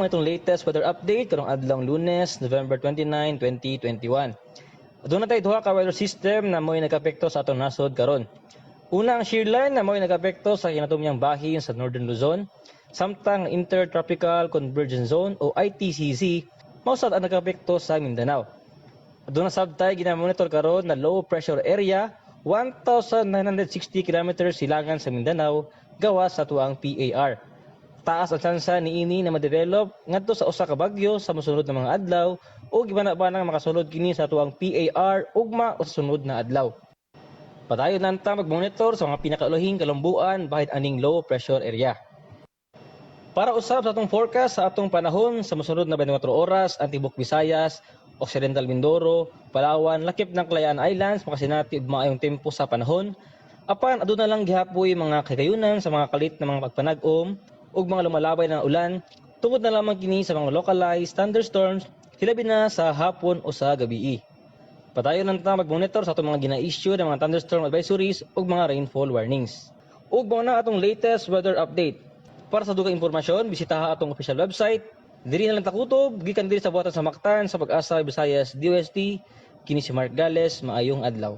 itong latest weather update karong adlawng Lunes, November 29, 2021. Aduna tay duha ka weather system na mo'y nagapekto sa atong nasod karon. Una, ang shear line na mo'y nagapekto sa kinatumyang bahin sa Northern Luzon, samtang ang Intertropical Convergence Zone o ITCZ mao sad ang nagapekto sa Mindanao. Aduna sab tay ginamonitor karon na low pressure area 1,960 kilometers silangan sa Mindanao gawas sa atuang PAR. Taas ang tsansa niini na ma-develop ngadto sa usa ka bagyo sa mosunod na mga adlaw ug gibana-banang makasulod kini sa atuang PAR ugma o sa sunod na adlaw. Padayon lang ta mag-monitor sa mga pinakaulahing kalambuan bahin aning low pressure area. Para usab sa atong forecast sa atong panahon sa mosunod na 24 oras, ang tibuok Visayas, Occidental Mindoro, Palawan, lakip ng Kalayaan Islands makasinati og maayong tempo sa panahon. Apan aduna lang gihapoy mga kahigayunan sa mga kalit na mga pagpanag-om ug mga lumalabay na ulan tungod na lamang kini sa mga localized thunderstorms, hilabi na sa hapon o sa gabii. Padayon lang ta mag-monitor sa atong mga gina-issue ng mga thunderstorm advisories ug mga rainfall warnings. Ug mao na atong latest weather update. Para sa dugang impormasyon, bisitaha atong official website. Diri na lang ta kutob, gikan diri sa buhatan sa Mactan sa Pag-asa Visayas DOST. Kini si Mark Gales, maayong adlaw.